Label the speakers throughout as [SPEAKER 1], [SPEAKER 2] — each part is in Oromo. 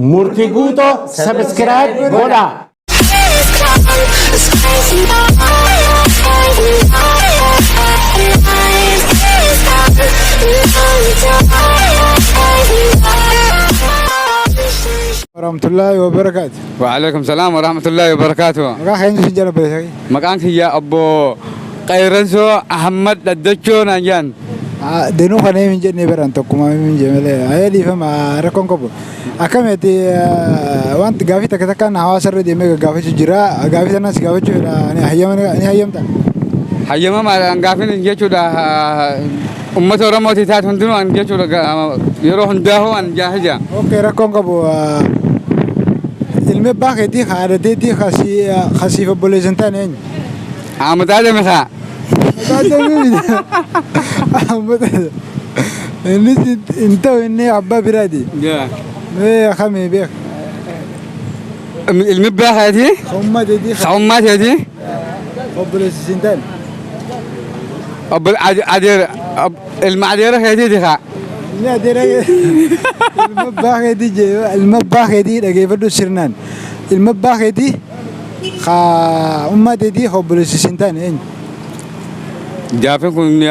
[SPEAKER 1] Murtii Guutoo subscribe godhaa.
[SPEAKER 2] Warahmatullahi wabarakatuh.
[SPEAKER 3] Waalaikum salaam warahmatullahi wabarakatuh.
[SPEAKER 2] Maqaa keenya si jala beekai.
[SPEAKER 3] Maqaan kiyya obbo Qayransoo Ahmad Dhaddachoo naan jedhan.
[SPEAKER 2] Danuu kana hin jenne baran tokkuma hin jenne malee ayee dhiifama rakkoon qabu. Akkamitti wanti gaafii takka takkaan hawaasa irra deemee gaggaafachuu jira. Gaafii sanas gaafachuu fedha ni hayyama ni hayyamta.
[SPEAKER 3] Hayyamamaadhaan gaafiin jechuudha uummata Oromootii taate hundinuu an jechuudha yeroo hundaa'uu an jaahija.
[SPEAKER 2] Okay, rakkoon qabu. Ilmi abbaa keetii haadha teetii kasiif obboleessa hin taane eenyu?
[SPEAKER 3] Ahmad Adame haa.
[SPEAKER 2] Innis hin ta'u, inni abbaa biraati. Mee kamii beek?
[SPEAKER 3] Ilmi abbaa keetii
[SPEAKER 2] Ummaa teetii
[SPEAKER 3] ummaa teetii
[SPEAKER 2] obboleessa hin taane.
[SPEAKER 3] Obbo Adeera ilma adeera keetiiti haa.
[SPEAKER 2] Inni adeera ilma abbaa keetii jee, ilma abbaa keetii dhageeffadhu sirnaan. Ilma abbaa keetii ummaa teetii obboleessa hin taane eenyu?
[SPEAKER 3] Gaaffiin kun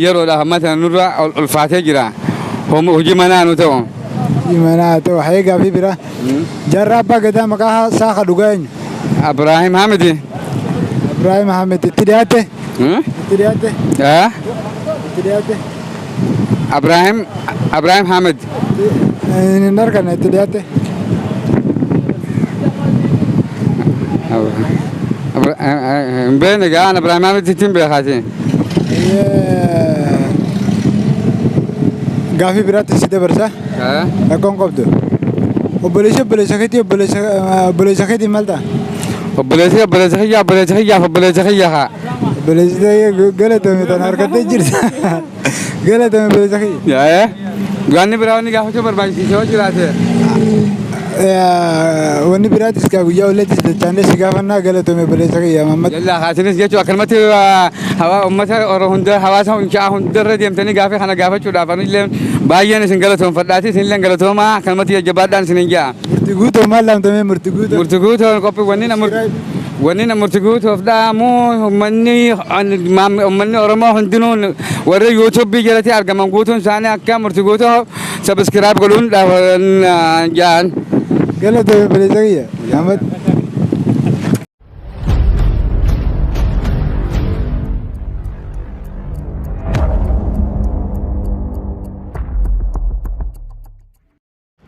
[SPEAKER 3] yeroodhaaf amma tana nurra ulfaatee jira. Hojii manaa nu ta'u.
[SPEAKER 2] Manaa ta'u hayee gaafii biraa. Jaarraa abbaa gadaa maqaa isaa ka dhugaa eenyu?
[SPEAKER 3] Ibraahim Hamidi.
[SPEAKER 2] Ibraahim Ahmed itti dhiyaatte? Itti dhiyaatte? Itti dhiyaatte?
[SPEAKER 3] Ibraahim Hamid.
[SPEAKER 2] Hin arganne, itti dhiyaatte?
[SPEAKER 3] Hin beekne gaa, an Ibraahim Hamid ittiin beekaati.
[SPEAKER 2] Gaafii biraatti si dabarsa. Rakkoon qabdu. Obboleessi obboleessa keetii obboleessa obboleessa keetii maal ta'a?
[SPEAKER 3] Obboleessi obboleessa kiyya, obboleessa kiyyaaf obboleessa kiyya haa.
[SPEAKER 2] Obboleessi ta'ee galatame tan harkattee jirta. Galatame obboleessa kiyya.
[SPEAKER 3] Wanni biraa wanni gaafachuu barbaachise yoo jiraate.
[SPEAKER 2] Wanni biraatis gaa guyyaa olleettis dachaanee si gaafannaa, galatame obboleessa kiyya Mahammad.
[SPEAKER 3] Yallaa haasinis jechuun akkanumatti uummata Oromoo hunda hawaasa hundaa hundarra deemtanii gaafii kana gaafachuudhaaf anillee baay'een isin galatoomfadhaati, isinillee galatoomaa, akkanumatti jajjabaadhaan isinin ja'a.
[SPEAKER 2] Murtii Guutoo maal laamtamee Murtii Guutoo?
[SPEAKER 3] Murtii Guutoo qophii wanni na Murtii Guutoof dhaamu uummanni Oromoo hundinuu warri yuutuubii jalatti argaman guutuun isaanii akka Murtii Guutoo subscribe godhuun ja'an.
[SPEAKER 2] Galatame obboleessa kiyya Mahammad.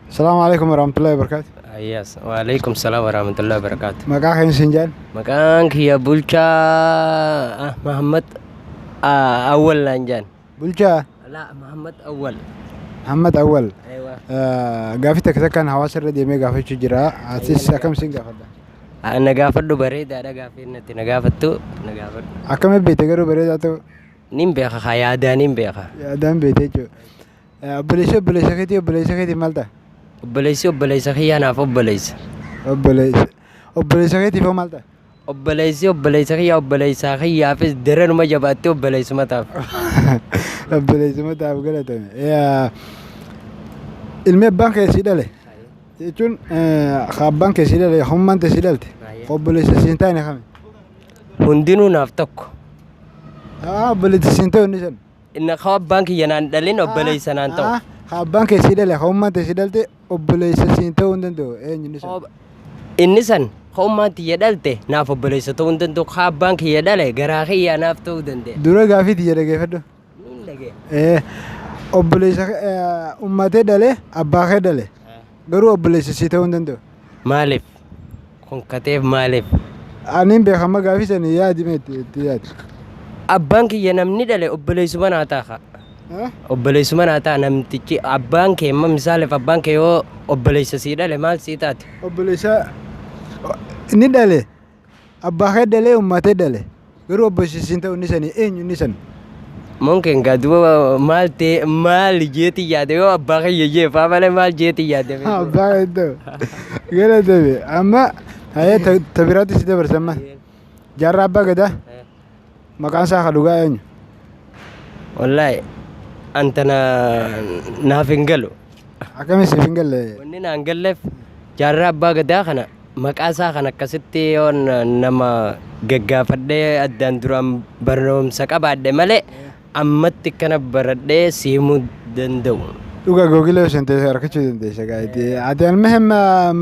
[SPEAKER 2] Salaamu alaikum warahmatullahi wabarakatuh.
[SPEAKER 4] Yes, waalaikum salaam warahmatullahi wabarakatuh.
[SPEAKER 2] Maqaa keenya siin jaan?
[SPEAKER 4] Maqaan kiyya Bulchaa Muhammad Awwal naan jaan.
[SPEAKER 2] Bulchaa
[SPEAKER 4] La, Muhammad Awwal.
[SPEAKER 2] Muhammad Awwal.
[SPEAKER 4] Aywa.
[SPEAKER 2] Gaafii takka takkaan hawaasa irra deemee gaafachuu jira. Atis akkam siin gaafadha?
[SPEAKER 4] Na gaafadhu, bareedaadha gaafiin natti na gaafattu, na gaafadhu.
[SPEAKER 2] Akkamitti beekte garuu bareedaa ta'u?
[SPEAKER 4] Nin beeka haa, yaadaan nin beeka.
[SPEAKER 2] Yaadaan beekte jechuudha. Obboleessi obboleessa keetii obboleessa keetii maal ta'a?
[SPEAKER 4] Obboleessi obboleessa kiyyaa naaf obboleessa.
[SPEAKER 2] Obboleessa obboleessa keetiif hoo maal ta'a?
[SPEAKER 4] Obboleessi obboleessa kiyyaa obboleessaa kiyyaafis daranuma jabaattee obboleessuma taaf.
[SPEAKER 2] Obboleessuma taaf, galatame. Ilmi abbaan kee sii dhale jechuun abbaan kee sii dhale, hummaan tee sii dhalte, obboleessa siin taane kami?
[SPEAKER 4] Hundinuu naaf tokko.
[SPEAKER 2] Obboleessa siin ta'u inni san.
[SPEAKER 4] Inni ka abbaan kiyya naan dhalin obboleessa naan ta'u.
[SPEAKER 2] Ha, abbaan kee sii dhale, hummaan tee sii dhalte obboleessa siin ta'uu hin danda'u. Eenyu inni san?
[SPEAKER 4] Inni san ka ummaan tiyya dhalte naaf obboleessa ta'uu hin danda'u. Ka abbaan kiyya dhale garaa kiyyaa naaf ta'uu danda'a.
[SPEAKER 2] Dura gaafii tiyya dhageeffadhu.
[SPEAKER 4] Niin dhagee.
[SPEAKER 2] Obboleessa ummatee dhale, abbaa kee dhale, garuu obboleessa sii ta'uu hin danda'u.
[SPEAKER 4] Maaliif? Kun kateef maaliif?
[SPEAKER 2] Ani beekama gaafii sanii, yaadi mee itti yaadi.
[SPEAKER 4] Abbaan kiyya namni dhale obboleessuma naa ta'a. Obboleessuma naa ta'a namtichi abbaan kee, amma misaaleef abbaan kee yoo obboleessa sii dhale maal sii taate?
[SPEAKER 2] Obboleessa inni dhale, abbaa kee dhale, ummatee dhale, garuu obboleessa siin ta'u inni sanii eenyu inni san?
[SPEAKER 4] Mumkin gaa duuba maal ta'e, maal jeeti yaade, yoo abbaa kiyya jee faa malee maal jeeti yaade?
[SPEAKER 2] Abbaa kee ta'u. Galatame amma hayee ta biraatti si dabarsa amma. Jaarraa abbaa gadaa maqaan isaa ka dhugaa eenyu?
[SPEAKER 4] Wallaahi antana naaf hin galu.
[SPEAKER 2] Akkamiin siif hin galle?
[SPEAKER 4] Wanni naan galleef Jaarraa Abbaa Gadaa kana maqaa isaa kan akkasitti yoo nama gaggaafadhee addaan duraan barnoomsa qabaadhe malee ammatti kana baradhee siimuu danda'u.
[SPEAKER 2] Dhuga, Google yoo seentee argachuu dandeessa gaa'iti. Ati almuhim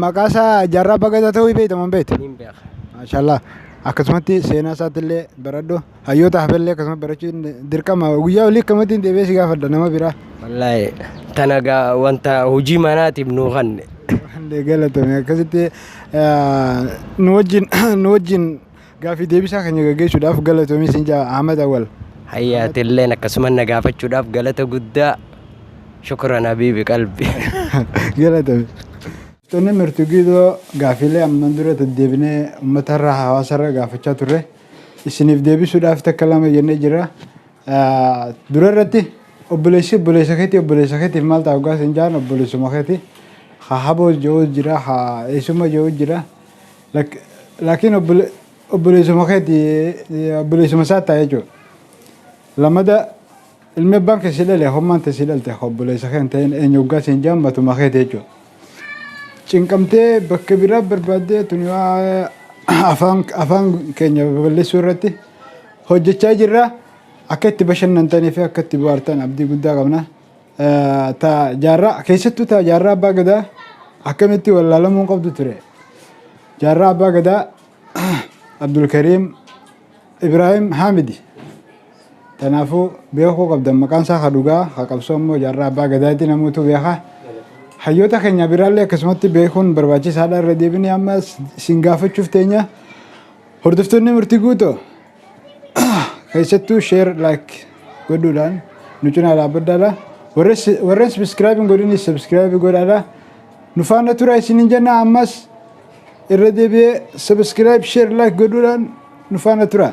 [SPEAKER 2] maqaa isaa Jaarraa Abbaa Gadaa ta'uu beekta moo hin beektu?
[SPEAKER 4] Niin beeka.
[SPEAKER 2] Maashaallah. Akkasumatti seenaa isaatti illee baradhu. Hayyoota hafellee akkasuma barachuun dirqama. Guyyaa olii akkamatti deebi'ee si gaafadha nama biraa.
[SPEAKER 4] Wallaahi, tana gaa wanta hojii manaatiif nuu kanne.
[SPEAKER 2] Galatame, akkasitti nu wajjin gaafii deebisaa keenya gaggeessuudhaaf galatoomii siin jaa, Ahmad Awwal.
[SPEAKER 4] Hayyaatilleen akkasuma na gaafachuudhaaf galata guddaa. Shukran habiibi qalbi.
[SPEAKER 2] Galatame. Tonni mirtugiidoo gaafiilee amman dura deddeebinee uummatarraa, hawaasarra gaafachaa turre isiniif deebisuudhaaf takka lama jennee jira. Dura irratti obboleessi obboleessa keetii obboleessa keetiif maal ta'a hoggaa isin jaan, obboleessuma keetii haa haboo jiru jira, haa eessuma jiru jira. Laakiin obboleessuma keetii obboleessuma isaa ta'a jechuudha. Lamada, ilmi abbaan kee si dhale, hommaan tee si dhalte, obboleessa kee hin ta'in eenyu hoggaa isin jaan, matuma keetii jechuudha. Cinqamtee bakka biraa barbaaddee tuni waa afaan keenya babal'isuu irratti hojjechaa jirra. Akka itti bashannantanii fi akka itti bohaartan abdii guddaa qabna. Ta jaarraa keessattuu, ta Jaarraa Abbaa Gadaa akkamitti wallaalamuu qabdu ture. Jaarraa Abbaa Gadaa Abdulkariim Ibrahim Hamidi. Kanaafuu beekuu qabdan, maqaan isaa ka dhugaa ka qabsoo immoo Jaarraa Abbaa Gadaati, namoota beeka. Hayyoota keenya biraallee akkasumatti beekuun barbaachisaadha. Irra deebinee ammas isin gaafachuuf teenya. Hordoftoonni murtii guutoo keessattuu share, like godhuudhaan nu cinaa dhaabbadhaadha. Warreen subscribe hin godhinis subscribe godhaadha. Nu faana tura isiniin jenna. Ammas irra deebi'ee subscribe, share, like godhuudhaan nu faana tura.